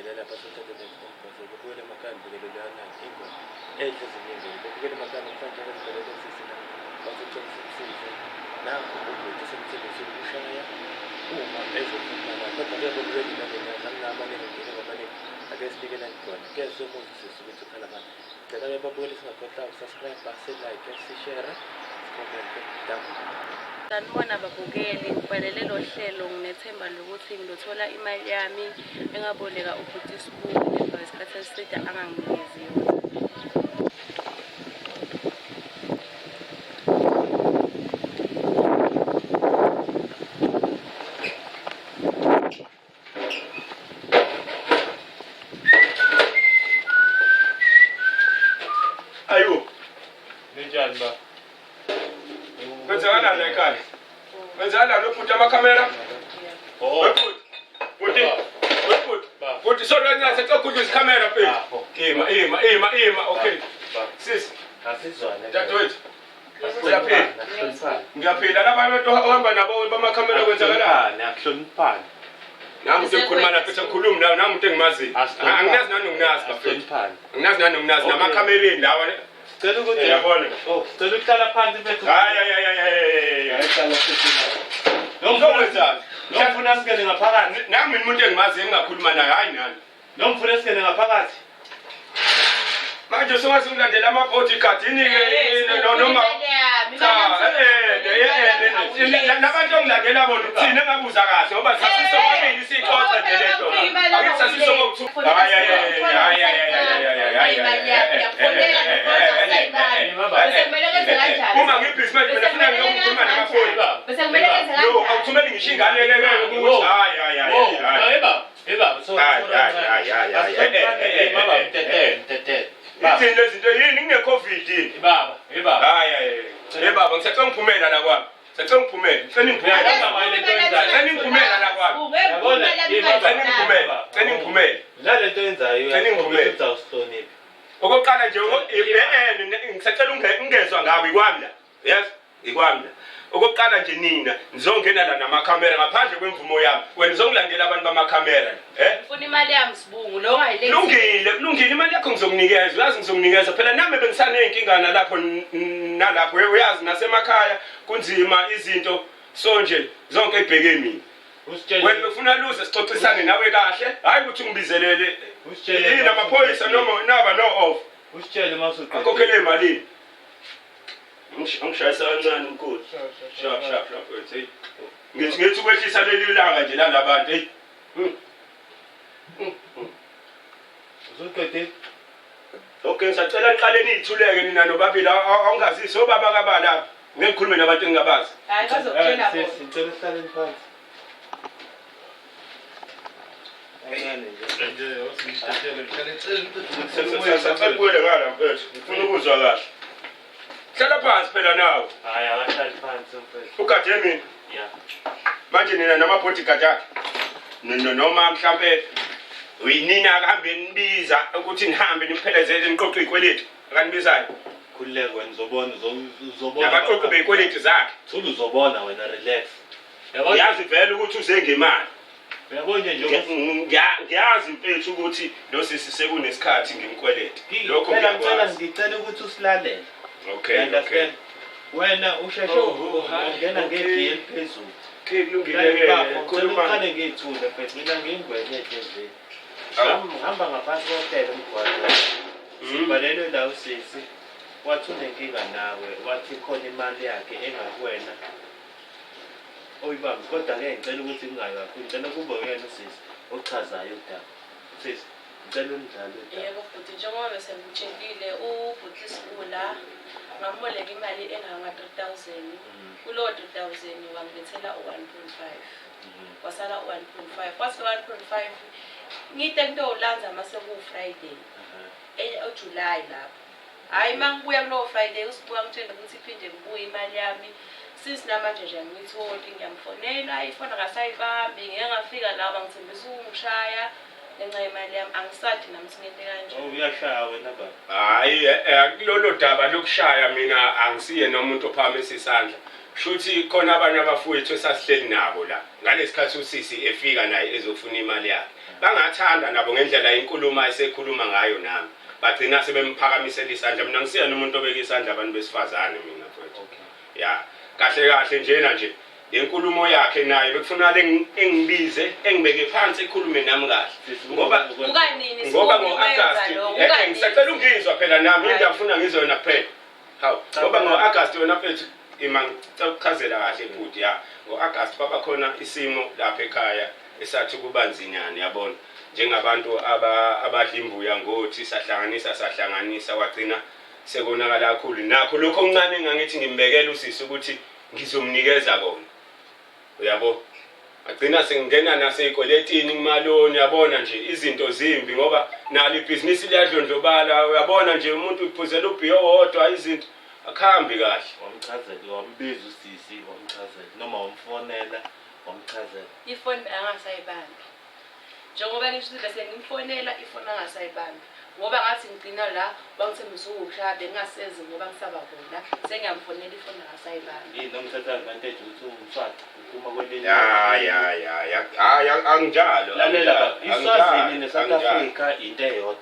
Siyabingelela lapha sothathe umbhozo bebukele emakhaya nibukele ingoma edla ezinyembezi bebukele emakhaya namhlanje bezibelele sisi la basicela simsize nakho ubhuti semthembisile ukushaya uma ezofuna la kodwa-ke bebukele imali nangingamaningi ngine ngamaningi ake sibikelani khona ke somuzi sisi ukuthi ukhala ngani. Cela-ke babukeli singakhohlwa ukusubscribe, silike, sishare, sikhomente. Danko. Sanibona babukeli, ngibhalele lo hlelo nginethemba lokuthi ngizothola imali yami engaboleka ubhuti Sbu ngemva kwesikhathi eside anganginikezi yona. Ayo, Ninjani ba? kwenzakalani la ekhaya? Kwenzakalani ubhuti amakhamera? Oh, Webhuti. Bhuti. Webhuti. Ba. Bhuti sorry kancane sicela ukudla ikhamera mfethu. Ah, Ima ima ima ima okay. Ba. Sis, Asizwane. dadewethu, Uyaphila. Ngiyaphila laba abantu ohamba nabo bamakhamera kwenzakalani? Akuhloniphani, akuhloniphani. Nami umuntu engikhuluma naye mfethu angikhulumi nawe nami umuntu engimaziyo. Asihloniphani. Anginazi nani nginazi bafethu. Asihloniphani. Anginazi nani nginazi Okay. namakhamereni lawa. Sicela ukuthi Yabona. Oh, sicela ukuhlala phansi mfethu. Hayi hayi hayi hayi hayi. Hlala futhi. Ngizokwenzani? Nomfuna singene ngaphakathi. Nami mina umuntu engimaziyo engingakhuluma naye hayi nani. Nomfuna singene ngaphakathi. Manje usungaze ulandela ama-bodyguard yini-ke noma cha labantu ongilandela bona uthini engabuza kahle ngoba sasisobabili siyixoxa nje lento akithi sasisobokuthi hayi hayi hayi uma ngibhizi manje mina funa ngiyokukhuluma namafoni yo awuthumeli ngisho ingane ke ukuthi hayi hayi hayi hayi Hey baba, hey baba, sorry. Hayi, hayi, hayi, hayi, hayi. Baba, mtetele, mtetele. Baba, Ithini lezi zinto yini ngine-covid yini baba, hey baba. hayi hayi hey baba ngisacela ngiphumela la kwami sacela ngiphumele ngicela ngiphumele Cela ngiphumela la kwami. Cela ngiphumele cela ngiphumele La lento yenzayo Cela ngiphumele. ukuthi awusihloniphi. Okokuqala nje ngisacela ungezwa ngawe ikwami la yes ikwami la okokuqala nje nina nizongena la namakhamera ngaphandle kwemvumo yami wena uzongilandela abantu bamakhamera eh Ngifuna imali yami Sibungu, lo ongayilethi. Kulungile, kulungile imali yakho ngizokunikeza, uyazi ngizokunikeza. Phela nami bengisaney'nkinga nalapho nalapho uyazi nasemakhaya kunzima izinto so nje zonke ibheke mina. Usitshele. Wena befuna luze sixoxisane nawe kahle, hayi ukuthi ungibizelele Usitshele yini namaphoyisa noma naba no off. Usitshele masuqedile. Akhokhele imalini. Angishayisa kancane mkhulu. Sharp sharp sharp wethu. Hey. Ngithi ukwehlisa leli langa nje lalabantu hey. Usuqedile? Okay, ngisacela niqale niyithuleke nina nobabili awungazisi obaba kabala. Ngeke ngikhulume nabantu engingabazi. Hayi bazokutshela bona. Sisi, ngicela uhlaleni phansi. Kancane nje. Sacela ubuyele ngala mfethu. Ngifuna ukuzwa kahle. Hlala phansi phela nawe. Hayi, akahlali phansi mfethu. Ugade mina. Yeah. Manje nina nama-bodyguard akhe. Noma mhlampe uyinina akuhambe nibiza ukuthi nihambe nimphelezele niqoqe iy'kweletu akanibizayo. Khululeka wena uzobona uzobona. Nabaqoqi bey'kweletu zakhe. Thula uzobona wena relax. Yabona Uyazi vele ukuthi uze ngemali. uyabona nje njengoba Ngiyazi mfethu ukuthi lo sisi sekunesikhathi ngimkweleta. Lokho Phela ngicela ngiyakwazi. ngicela ukuthi usilalele. Okay, You okay. understand? Wena usheshe Oh, oh, hi, ungena okay. ngegiya eliphezulu. Okay, kulungile ke. Bafo, ngicela Khuluma. uqale ngiyithule mfethu mina ngingwenethe nje. Awu. Ngihamba ngaphansi kohlelo umgwaqo. Sibhalelwe la usisi wathi unenkinga nawe wathi khona imali yakhe engakuwena oyibambe kodwa-ke ngicela ukuthi kungayi kakhulu ngicela kube uyena usisi ochazayo udaba sisi ngicela unidlale udaba Yebo bhuti, njengoba bese ngikutshelile ubhuti Sbu la ngamboleka imali enganga-3 000. Kulowo 3 000 wangilethela u-1.5. Kwasala u-1.5. Kwathi lo 1.5 ngite ngitowulanza mase kuwu-Friday, uJuly lapho. Hhayi uma ngibuya kulowo Friday uSbu angitshela ukuthi iphinde kubuye imali yami. Since namanje nje angiyitholi ngiyamfonela ifoni akasayibambi ngike ngafika la bangithembisa ukungishaya. Ngenxa yemali yami angisathi nami singente kanje. Oh uyashaya wena baba. Hayi kulolo daba lokushaya mina angisiye nomuntu ophakamisa isandla. Shuthi khona abanye abafowethu esasihleli nabo la ngalesikhathi usisi efika naye ezofuna imali yakhe. Bangathanda nabo ngendlela inkulumo ayesekhuluma ngayo nami. Bagcina sebemphakamisela isandla. Mina angisiyena umuntu obeka isandla abantu besifazane mina mfowethu. Okay. Ya kahle kahle njena nje lenkulumo yakhe naye bekufunakala engibize engibeke phansi ekhulume nami kahle. Ngoba Kukanini ngoba Sibongi wenza ngo-Agasti lokho? Kukanini? ngisacela ungizwa phela nami Hayi. into ngifuna ngizwe yona kuphela. Hawu ngoba ngo-Agasti wena mfethu ima ngicela ukuchazela kahle bhuti ya ngo-Agasti kwaba khona isimo lapha ekhaya esathi kuba nzinyana yabona njengabantu abadla imbuya ngothi sahlanganisa sahlanganisa kwagcina sekonakala kakhulu nakho lokho okuncane engangithi ngimbekela usisi ukuthi ngizomnikeza kona uyabo agcina sengingena nasey'kweletini kumaloni uyabona nje izinto zimbi ngoba nalo ibhizinisi liyadlondlobala uyabona nje umuntu uphuzela ubhiyo wodwa izinto akuhambi kahle. Wamchazela wambiza usisi wamchazela noma wamfonela wamchazela. Ifoni angasayibambi. Njengoba ngisho ukuthi bese ngimfonela ifoni angasayibambi. Ngoba ngathi ngigcina la wangithembisa ukuwushaya bengingasezi ngoba ngisaba kona. Sengiyamfonela ifoni akasayibambi. Yini noma uthatha advantage ukuthi uwumswazi uphuma kwelinye. Ya ya ya ya hayi anginjalo. Lalela baba, anginjalo, iSwazini neSouth anginjalo. Africa into eyodwa.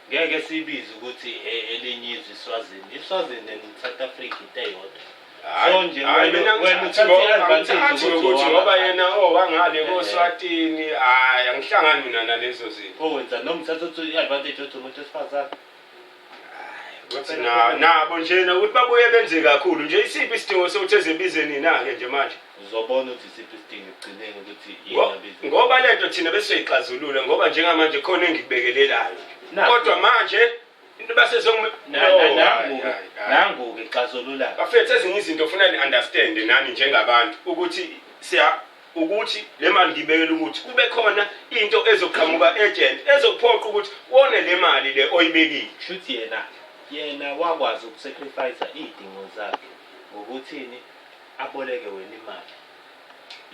Ngeke sibize ukuthi elinye izwe iSwazini. iSwazini and South Africa into eyodwa. Hayi, So nje hayi, mina wena angithathi uthatha i-advantage angithathi ukuthi ngokuthi ngoba owangale. yena owangale koSwatini hayi angihlangani mina nalezo zinto. Owenza noma uthatha ukuthi i-advantage ukuthi umuntu wesifazane. Ukuthi nabo njena ukuthi babuye benze kakhulu nje isiphi isidingo sokuthi ezebize nina-ke nje manje. Uzobona ukuthi isiphi isidingo ekugcineni ukuthi yini abize. Ngoba lento thina besizoyixazulula ngoba njengamanje khona engikubekelelayo nje. Nakho. Kodwa manje into basezongime Nangu-ke nangu-ke xazulula. Bafethu ezinye izinto ufuna ni-understand nani njengabantu ukuthi siya ukuthi le mali ngibekela ukuthi kube khona into ezoqhamuka agent ezokuphoqa ukuthi wone le mali le oyibekile. Shuthi yena yena wakwazi ukusacrifice iy'dingo zakhe ngokuthini aboleke wena imali.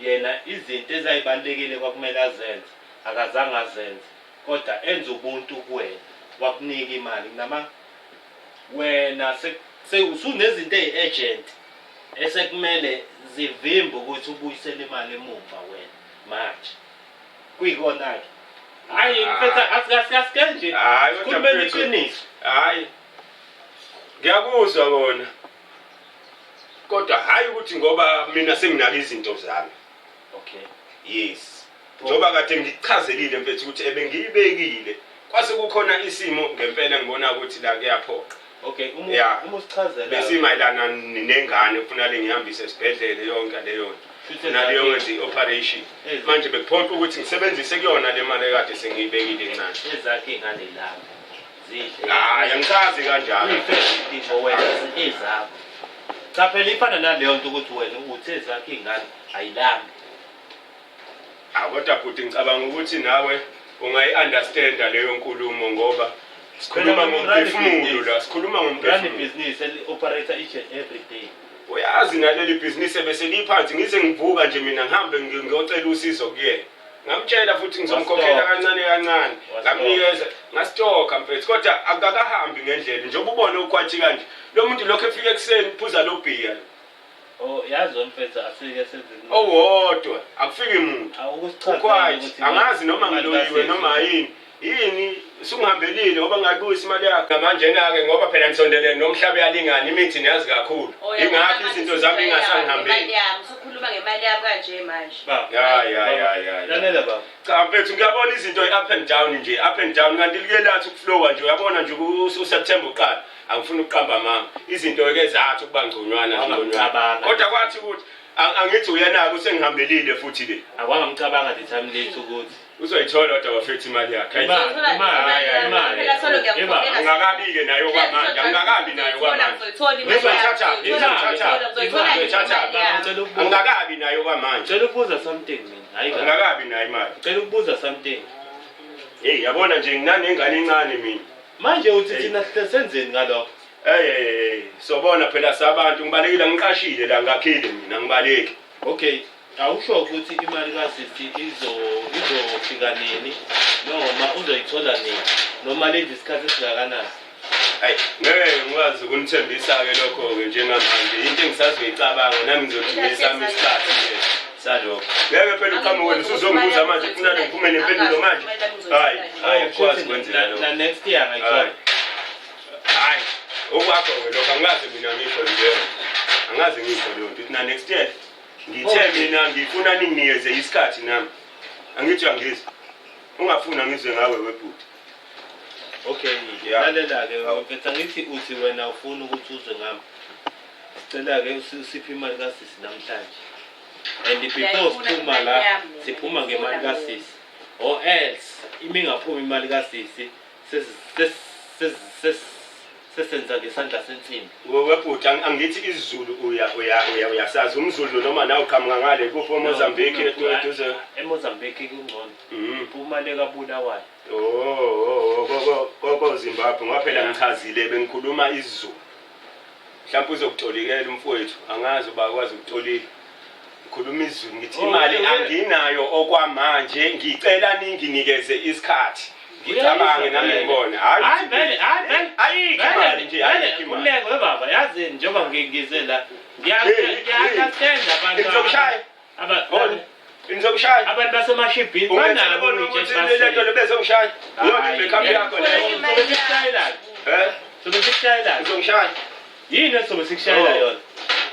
Yena izinto ezayibalulekile kwakumele azenze akazange azenze kodwa enze ubuntu kuwena wakunika imali nama wena usunezinto eyi-urgent esekumele zivimbe ukuthi ubuyisele imali emuva wena manje kuyikona-ke hhayi mfethu asike nje Hhayi, kodwa sikhulumeni mfethu. iqiniso Hayi. Ngiyakuzwa kona. Kodwa hayi ukuthi ngoba mina senginaka izinto zami. Okay. Yes. Njengoba kade ngichazelile mfethu ukuthi ebengiyibekile kwase kukhona isimo ngempela ngibona ukuthi la kuyaphoqa. Okay, uma Yeah. uma usichazela Besimayelana nengane kufanele ngihambise esibhedlela yonke leyo nto. Futhi Naleyo ngenza i-operation. Ezi- Manje bekuphoqa ukuthi ngisebenzise kuyona le mali ekade sengiyibekile encane. ezakhe iy'ngane lami zidle. Hayi angichazi kanjalo. Uyifese idingo wena ezakho. Cha phela ifana naleyo nto ukuthi wena uthi ezakho iy'ngane ayilambi. Ah kodwa bhuti ngicabanga ukuthi nawe ungayi-understanda leyo nkulumo ngoba sikhuluma Phela wena urun ngomphefumulo ibhizinisi. la sikhuluma Run ngomphefumulo. ibhizinisi eli-operator each and every day. Uyazi naleli bhizinisi ebeseliphansi ngize ngivuka nje mina ngihambe ngiyocela usizo kuyena. Ngamtshela futhi ngizomkhokhela Wastoka. kancane kancane. Wastoka. Ngamnikeza ngastoka mfethu kodwa akakahambi ngendlela njengoba ubona ukhwathi kanje. Lo muntu lokho efika ekuseni phuza lo bhiya. Oh yazi wena mfethu asike senze. Owodwa akufiki muntu. Awukusichazela Ukhwathi ukuthi angazi noma imali ngiloyiwe kaSisi. noma yini. Yini usungihambelile ngoba ngingayibuyisa imali yakho. Manje na-ke ngoba phela nisondelene nomhlaba uyalingana imithi niyazi kakhulu. Oh, uyabona Ingakho manje izinto zami usujwayela ingasangihambeli. ngemali yami, usukhuluma ngemali yami kanje manje. Baba. Ya ya ya ya. ya. Lalela baba. Cha mfethu ngiyabona izinto i-up and down nje up and down kanti like lathi ukuflowa nje uyabona nje uSeptember uqala angifuni ukuqamba amanga izinto ke zathi ukuba ngconywana nje ngconywana Wangamcabanga. kodwa kwathi ukuthi angithi uyenaka usengihambelile futhi le Awangamcabanga the time lethu ukuthi uzoyithola kodwa bafethu imali yakhe Hayi, Imali, Ngizothola imali, imali yami. imali. Phela solo ngiyakufonela. angingakabi-ke nayo kwamanje angingakabi nayo kwamanje Ngizoyithola imali yami. Ngizoyithatha, Ngizoyithola, ngizoyithatha, ngizoyithola ngizoyithatha. imali yami. Ngicela ukubuza. Angingakabi nayo kwamanje Ngicela ukubuza something mina. Hayi kabi. angingakabi nayo imali Ngicela ukubuza something. Hey yabona nje nginanengane encane mina Manje uthi Hey. thina sihle senzeni ngalokho? Hey hey hey sobona phela sabantu ngibalekile ngiqashile la ngakhile mina ngibaleki Okay. Awusho ukuthi imali kasisi izofika nini noma uzoyithola nini noma lezi isikhathi esingakanani? Hayi, ngeke ngikwazi ukunithembisa-ke lokho-ke njengamanje. Into engisazoyicabanga nami ngizothi ngesami isikhathi-ke salokho. Ngeke phela uqhamuke wena usuzongibuza manje kufuna ngiphume nempendulo manje. Hayi, hayi akukwazi kwenzeka lokho. Na next year ngayithola. Hayi, okwakho-ke lokho angikaze mina ngisho leyo. Angikaze ngisho leyo nto. Na next year ngithe mina ngifuna ninginikeze isikhathi nami. Angithi uyangizwa. Ungafuni angizwe ngawe webhuti. Okay, Yeah. lalela-ke mfethu, angithi uthi wena ufuna ukuthi uzwe ngami. Sicela-ke usiphe imali kasisi namhlanje. And before Ngiyayifuna siphuma imali la, yami mina, siphuma ngiyayifuna ngemali mina. kasisi. Or else, uma ingaphumi imali kasisi, sesenza ngesandla sensimbi. Webhuti angithi isiZulu uya uya uya uyasazi umZulu noma nawe uqhamuka ngale kuphi oMozambique eduze. EMozambique kungcono. Mhm. Phuma le kaBulawayo. Oh, koko koko Zimbabwe ngoba phela ngichazile bengikhuluma isiZulu. Mhlawumbe uzokutolikela umfowethu angazi uba akwazi ukutolika. Ngikhuluma isiZulu ngithi Oh, imali okay. anginayo okwamanje ngicela ninginikeze isikhathi. Ngicabange nami ngibone. Hayi vele, hayi vele. Ayikho imali nje, ayikho imali. Uleke we baba, yazi njengoba ngize la. Hey, hey. Ngiya-understand abantu. Ngizokushaya. Bona. Ngizokushaya. Abantu basemashibhini Ungenzele banabo bona ukuthi le nto le bezongishaya. Iyona i-backup yakho leyo. Sobe sikushayela. Eh? Sobe sikushayela. Uzongishaya. Yini esobe sikushayela Oh. yona?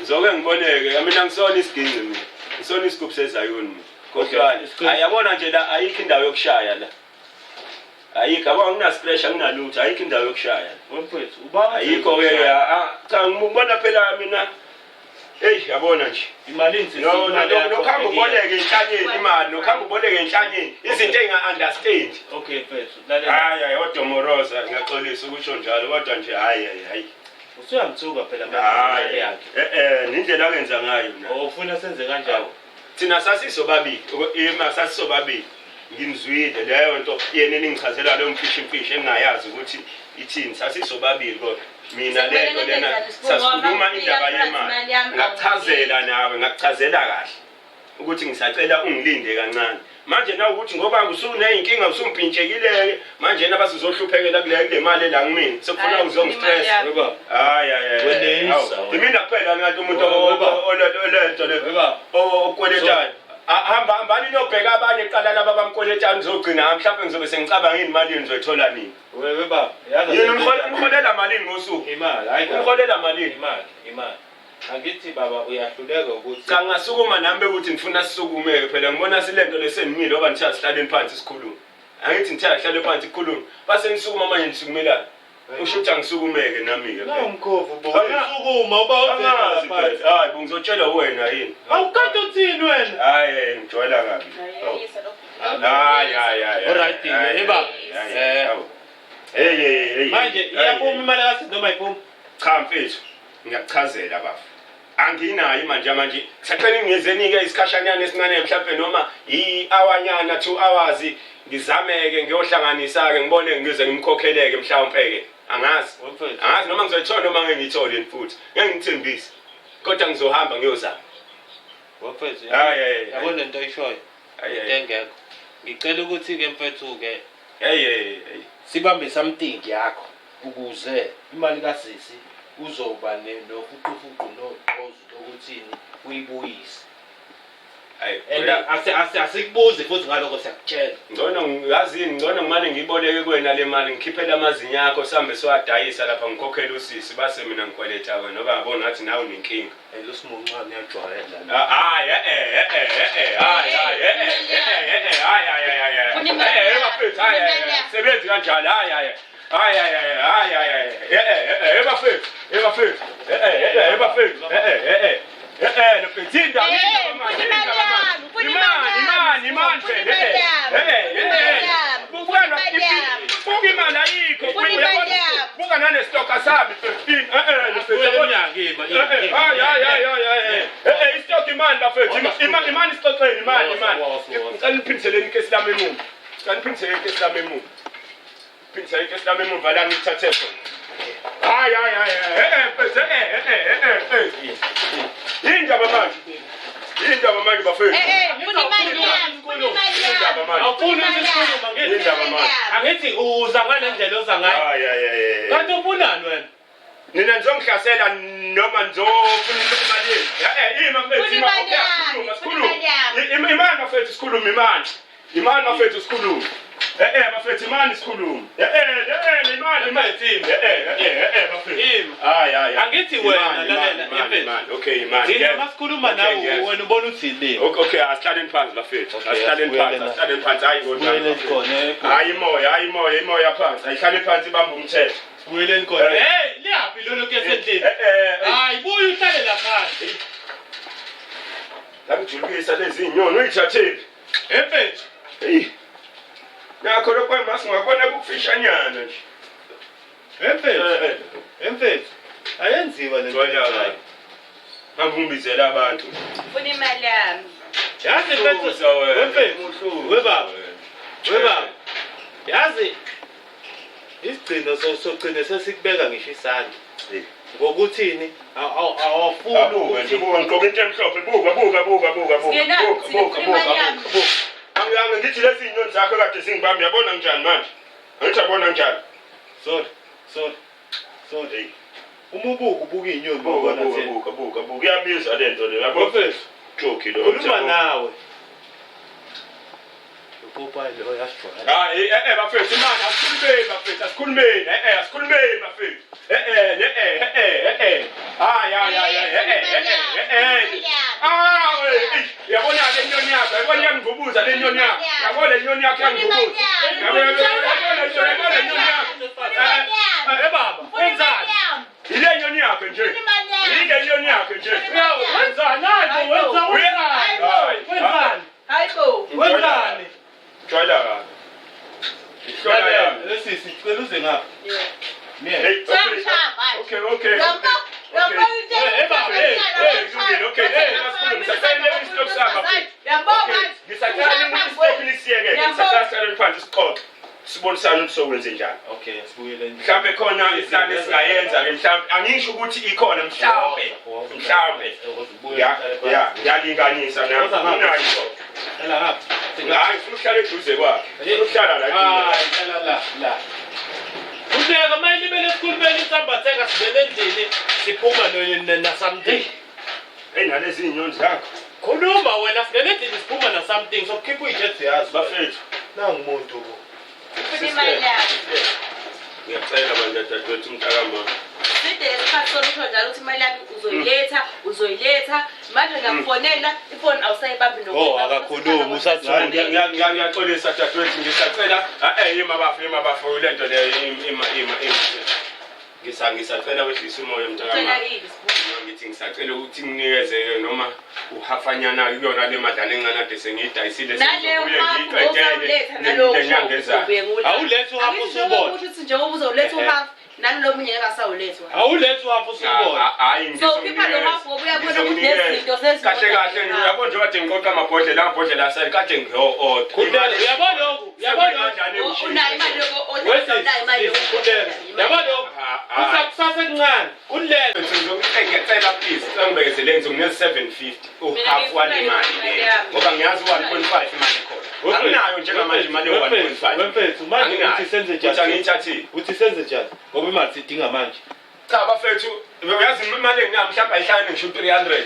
Ngizoke ngiboneke. Mina ngisona isiginci mina. Ngisona isigubhu sezayoni mina. Khohlwani. Okay, Ayabona nje la ayikho indawo yokushaya la. Ayikho, yabo angina-pressure anginalutho, ayikho indawo yokushaya. Wemfethu, uba Ayikho ke cha ngibona phela mina. Hey, yabona nje. Imali nje. No, no, no, nokuhamba uboleke enhlanyeni imali, nokuhamba uboleke enhlanyeni, izinto enga-understand. Okay mfethu, lalela. Hayi, hayi, odomoroza, ngiyaxolisa ukusho njalo, kodwa nje hayi, hayi, hayi. Usuyamthuka phela manje imali Hayi, yakhe. eh, nindlela akenza ngayo na. Ufuna senze kanjani? Thina sasisobabili, ima sasisobabili. Ngimzwile leyo nto yena eningichazela leyo mfishi mfishi engingayazi ukuthi ithini, sasisobabili kodwa mina lento lena sasikhuluma indaba yemali. Ngakuchazela nawe, ngakuchazela kahle ukuthi ngisacela ungilinde kancane. Manje na ukuthi ngoba usuneyinkinga usumpintshekile manje na basizohluphekela kule mali la kumina sekufuna uzongistress. Weba. Hayi hayi hayi. Weneyisa wena. Imina kuphela ngathi umuntu Weba. olento le Weba. okweletayo. Hamba hambani niyobheka abanye kuqala laba abamkweletayo nizogcina mhlawumbe ngizobe sengicabanga imali yenu nizoyithola nini. Wewe baba, yazi Yena umholela malini ngosuku? imali, hayi kabi. Umholela malini? Imali, imali. Angithi baba uyahluleka ukuthi Cha ngasukuma nami bekuthi ngifuna sisukume phela ngibona silento lesenimile ngoba nithe asihlaleni phansi sikhulume. Angithi nithe asihlale phansi sikhulume. Base nisukuma manje nisukumelana. Usho ukuthi angisukumeke nami ke. No mkhovu bo. Anga- Sukuma uba Angazi uzeka phela. Hayi bo ngizotshelwa wena yini. Awukade uthini wena? Hayi ngijwayela kabi. Ngiyayisa lokho. Hayi hayi hayi. Alright, Hayi, eh, baba. hayi, Eh. hawu. Hey hey hey. Manje iyaphuma imali kasisi noma ayiphumi? Cha mfethu, ngiyakuchazela bafo. Anginayo manje manje. Sacela ngizenike isikhashanyana esincane mhlawumbe noma i-hour-nyana 2 hours ngizameke ngiyohlanganisa ke ngibone ngize ngimkhokheleke mhlawumbe ke. Angazi. Wemfethu. Angazi noma ngizoyithola noma ngeke ngiyithole futhi. Ngeke ngithembise. Kodwa ngizohamba ngiyozama. Wemfethu. Hayi hayi. Yabona lento oyishoyo. Hayi Into hayi. engekho. Ngicela ukuthi ke mfethu ke Hey hey hey. sibambe something yakho ukuze imali kasisi uzoba nofuqufuqu noqozo lokuthini uyibuyise. Hayi. And asikubuzi futhi ngalokho siyakutshela. Ngcono ngazini ngcono ngimane ngiyiboleke kuwena le mali ngikhiphele amazinyo akho sihambe siwadayisa lapha ngikhokhele usisi base mina ngikweleta wena ngoba ngabona ngathi nawe unenkinga. Lusimuncane uyajwayela. Hayi eh eh eh eh hayi hayi eh eh eh hayi hayi hayi hayi. Funa imali Eh eh yami, bafethu hayi funa imali hayi yami. sebenzi kanjalo hayi hayi. Hayi hayi hayi hayi hayi eh eh eh bafethu eh bafethu eh eh eh bafethu eh eh eh eh eh lofethu indaba Eh, indaba funa imali yami, funa imali imali yami, imali funa phela imali eh yami, eh funa imali eh yami, buka funa imali yami. buka imali ayikho Funa imali yami. buka nanestoka sami 15 eh eh lofethu Eh, eh, hayi hayi hayi hayi hayi eh eh istock imali bafethu imali isixoxeni imali imali ngicela niphindiseleni ikesi lami emuva ngicela niphindiseleni ikesi lami emuva phindisela ikesi lami emuva la ngithathe khona hayi hayi hayi eh eh mfethu eh eh eh eh eh yindaba manje yindaba manje. manje bafethu. Eh eh, funa imali yami, funa imali Indaba yami. manje. Awufuni ukuthi sikhulume angithi? Indaba manje. Angithi uza ngale ndlela oza ngayo. Hayi hayi hayi. Kanti ufunani wena? Nina nizongihlasela noma nizofuna imali yenu. Eh, ima mfethu, Funa ima. imali Okay, yami, asikhulume, funa asikhulume. imali yami. Imani bafethu sikhulume imani. Imani bafethu sikhulume. Eh eh bafethu imani sikhulume. Eh eh eh imani imani. Mfethu, Eh eh eh eh bafethu. Ima. Hayi hayi. Angithi wena, Imani, lalela, imani, imani, mfethu. imani. Okay imani. Thina Yes. masikhuluma Okay, nawe yes. wena ubona uthi yini? Okay, okay, asihlaleni phansi bafethu. Okay, Asihlaleni asibuyele phansi, la. asihlaleni phansi. Hayi ngodaba. Sibuyeleni bafethu. khona, eh. Hayi imoya, hayi imoya, imoya phansi. Ayihlale phansi ibambe umthetho. Sibuyeleni khona. Eh. Hey, liyaphi lolo kesendlini? Eh eh. eh. Hayi, buya uhlale la phansi. Langijulukisa lezi inyoni uyithathephi? Mfethu, Eyi. Nakho lokho kwemba singakubona kufishanyana nje. mfethu, Eh, mfethu. Ayenziwa le nto. Gcwele kabi. Hamba ungibizele abantu. Funa imali yami. Yazi mfethu, Hluza wena, mfethu, umuhluza we baba, wena. we baba. Yazi isigcino sogcine sesikubeka ngisho isandla. Eh. Ngokuthini? Awufuni Abuka nje ukuthi buka ngigqoke into emhlophe buka buka buka buka buka Singena- buka buka singena buka imali yami. buka. Angiyange ngithi lezi inyoni zakho kade zingibambe yabona njani manje? Angithi yabona njani? Sorry, sorry, sorry. Hey, Uma ubuka ubuka iy'nyoni buka ubona buka thina. buka buka buka iyabiza le nto le yabo. Mfethu, Joke lo. khuluma nawe. Upopayi lo yasijwayela. Hayi eh eh bafethu imali asikhulumeni bafethu asikhulumeni eh eh asikhulumeni bafethu eh eh eh eh eh eh hayi hayi hayi eh eh eh eh ah eh yabona le nyoni yakho yabona iyangivubuza le nyoni yakho yabona le nyoni yakho iyangivubuza yabona yabona le nyoni yakho Eh baba, wenzani? ile nyoni yakho nje ile nyoni yakho nje Wenzani? Hayi bo, wenza wenzani? Wenzani? Hayi bo. Wenzani? Jwayela kabi ihlola yami Lesi sicela uze ngapha. Yeah. Mina. Hey, okay okay okay Eh, baba, eh, kulungile, okay, eh, asikhulume, ngisacela isitokhi sami, bafethu. Okay, ngisacela isitokhi nisiyeke, ngisacela sihlaleni phansi sixoxe. Sibonisane ukuthi sokwenze njani. Okay, sibuyele. Mhlambe khona iplani esingayenza ke mhlambe angisho ukuthi ikhona mhlambe mhlambe ya ya ngiyalinganisa nami unayo ixoxo. Hlala ngapha. Hayi ngifuna ukuhlala eduze kwakhe. Ngifuna ukuhlala la eduze. Hayi, hlala la, la. Ubeka manje libele esikhulumeni isambatheka sivele endlini siphuma na something. Hey nalezi inyoni zakho Khuluma wena singene endlini siphuma na something sokukhipha uyijethi yazi. bafethu. Nangumuntu bo. Funa imali yami. Ngiyacela bandla dadewethu mntakamama. Side lesikhathi sona usho njalo ukuthi imali yami uzoyiletha, uzoyiletha. Manje ngiyakufonela, ifoni awusayibambi Oh, akakhulumi, usathule. Ngiyaxolisa dadewethu ngisacela eh ima bafo ima bafo le nto leyo ima ima ima ngisacela wehlisa umoya mntakamama. Ucela ini Sibu? Ngithi ngisacela ukuthi nginikeze noma uhafanyana kuyona le madlana encane ade sengiyidayisile Naleyo sengizobuye hafu ngiyiqedele ozawuletha nalowo nenyanga ezayo. ubuye ngula. Awulethe uhafu Angithi usubona. njengoba usho ukuthi njengoba uzowuletha uhafu, nalo munye ngeke asawuletha uhafu. Awulethe uhafu usubona. Hayi So, ukhipha lo hafu ngoba uyabona ukuthi nezinto sezimoto kahle kahle nje uyabona njengoba kade ngiqoqa amabhodlela amabhodlela asele kade ngiyo-order. Khuleka, uyabona lokhu? Uyabona lokhu? Unayo imali yoku-order, unayo imali yoku-order. Yabo lokhu? Kusase kuncane. Kulele. Ngiyacela please cela ngibekezeleni ngizokunezi 750 uhalf wale mali le ngoba ngiyazi u-1.5 imali khona anginayo njengamanje imali yo-1.5 Wemfethu, manje uthi senze Uthi njani? angiyithathile Uthi senze njani? Ngoba imali sidinga manje. cha bafethu uyazi imali enginayo mhlawumbe ayihlangane ngisho u-300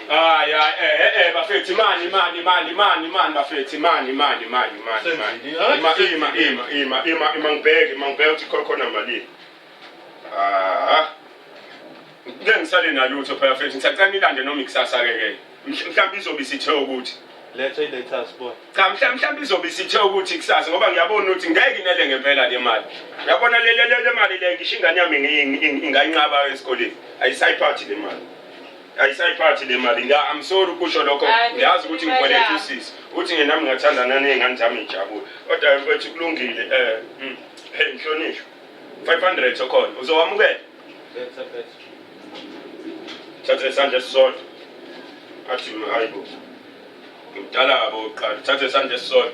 hayi hayi eh eh bafethu imali imali imali imali imali bafethu imali imali imali imali imali Senzini? ima ima ima ima ima ima ngibheke ima ngibheke ukuthi khona malini ah ngeke ngisale nalutho phela mfethu ngisacela nilande noma ikusasa ke ke mhlawumbe izobe isithe ukuthi Letha iletha sibone. cha mhlawumbe izobe isithe ukuthi kusasa ngoba ngiyabona ukuthi ngeke inele ngempela le mali uyabona le le le mali le ngisho ingane yami ingayinqaba esikoleni ayisayiphathi le mali ayisayiphathi le mali nga I'm sorry ukusho lokho Hayi, ngiyazi ukuthi ngikweleta imali usisi uthi nje nami ngingathanda nani zami ijabule kodwa mfethu kulungile hey mhlonishwa 500 okhona uzowamukela Letha letha. thatha isandla esisodwa athi hayibo ngimdala kabo kuqala thatha isandla esisodwa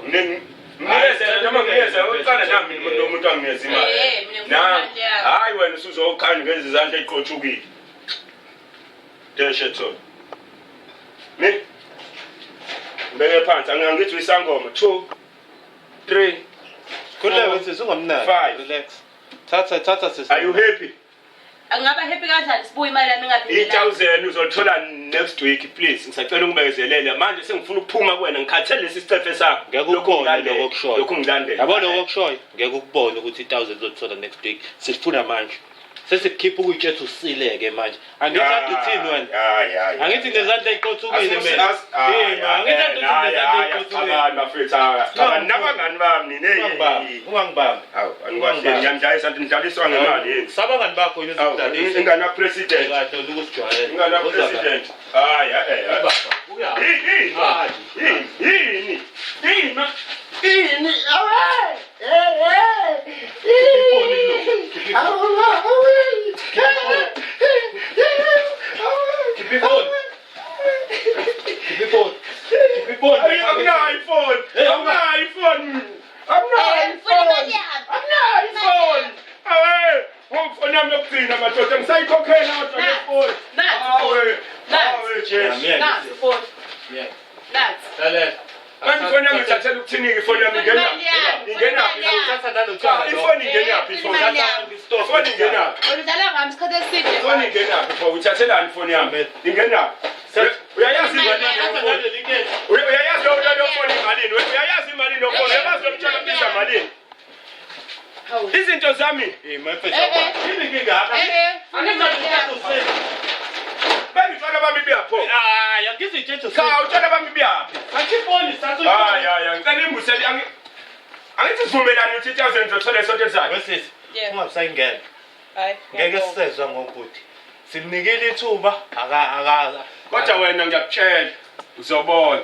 nginikeze noma nginikeze uqala nami lo muntu anginikeze imali Eh, mina ngifuna na imali yami. hayi wena usuzokhanya ngezi izandla eziqotshukile deshe thola Mi. Ngibeke phansi angithi uyisangoma 2 3 Khululeka sisi ungamnaki. Five. Relax. Thatha thatha sisi. Are you happy? Angaba happy kanjani sibuye imali yami ingaphelelanga? I-1000 uzolithola next week please. Ngisacela ungibekezelele. Manje sengifuna ukuphuma kuwena ngikhathele lesi sicefe sakho. Ngeke ukubone lokho okushoyo. Lokhu ngilandela. Yabo lokho okushoyo ngeke ukubone ukuthi i-1000 uzolithola next week. Sifuna manje. Sesikukhipha ukuyitshetha usileke manje. Angithi kade uthini wena? Hayi hayi. Angithi nezandla ey'qothukile mina. Yima, angithi kade uthini nezandla ey'qothukile. Abantu bafethu aba nabangani bami nini. Ungangibambi, ungangibambi. Hawu, anikwahle ngiyamdlalisa nidlaliswa ngemali yini. Sabangani bakho yini Hawu, uzokudlalisa? ingane president. Kahle ukusijwayela. Ingane president. Hayi eh. Baba, uya. Yini? Hayi. Yini? Yini? Yini? Awe! Eh Ifoni lo. Khipha ifoni. Khipha ifoni. Khipha ifoni. Akunayo ifoni. Akunayo ifoni. Akunayo ifoni. Akunayo ifoni. Awe! Ifoni yami yokugcina madoda ngisayikhokhela kodwa le foni. Awe! Awe Jesu. Nansi ifoni. Yeah. Nansi. Lalela. Manje ifoni yami ithathela ukuthini-ke ifoni yami ingena? Ingenaphi? Thatha nalo Cha, tshwala lo. ifoni ingenaphi ifoni? Imali yami. Ifoni ingenaphi? Wena udlala ngami isikhathi eside. Ifoni ingenaphi pho? Uthathelani ifoni yami? Ingenaphi? Uyayazi imali Thatha yami? naleli kesi. Uyayazi lo lo foni imalini? Uyayazi imalini lo foni? Uyayazi lo mtshalo kubiza malini? Hawu. Izinto zami Eh, my face. Eh, eh. Yini inkinga yakho? Eh eh, funa imali yami. bengitshwala bami buyapho. Hayi, angizitshethe Cha, utshwala bami buyaphi? Thatha ifoni, thatha Hayi ifoni. hayi, ngicela imbusele angithi sivumelane ukuthi 1000 ngizothola esonto elizayo. Wesisi, Yeah. ungabisayingena. Hayi. Ngeke ngiyabonga. sisezwa ngobhuti. Simnikile ithuba aka aka Kodwa wena ngiyakutshela uzobona.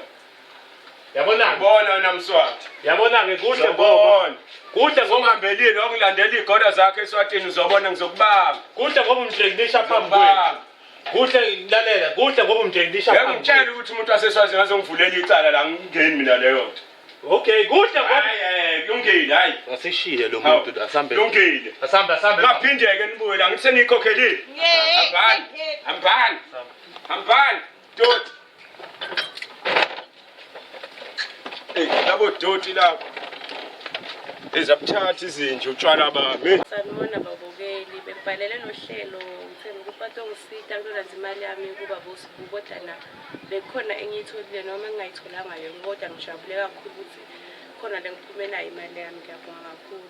Yabona-ke, Ubona wena Mswati. yabona-ke kuhle ngoba Uzobona. kuhle ngoba Ungihambelile wakungilandela iy'goda zakho eSwatini uzobona ngizokubamba. kuhle ngoba umdlengisha phambi kwethu. Ngizokubamba. Kuhle lalela, kuhle ngoba umdlengisha Ngeke phambi ngitshele kwethu. ukuthi umuntu waseSwazini azongivulela icala la ngingeni mina leyo nto. Okay, kuhle ngoba Hayi eh kulungile hayi. Asishiye lo Hawu, muntu asambe. Kulungile. Asambe asambe. Ngaphinde-ke nibuye la ngithi seniyikhokhelile. Yeah. Hambani. Hambani. Hambani. Doti. Ey labo doti labo. Ezabuthatha izinja utshwala bami. Sanibona babukeli, bengibhalele nohlelo ngithemba ukuthi batongisita kulolanza imali yami kuba bosibu kodwa na bekukhona engiyitholile noma engingayitholanga yona kodwa ngijabule kakhulu ukuthi khona le ngiphume nayo imali yami. Ngiyabonga kakhulu.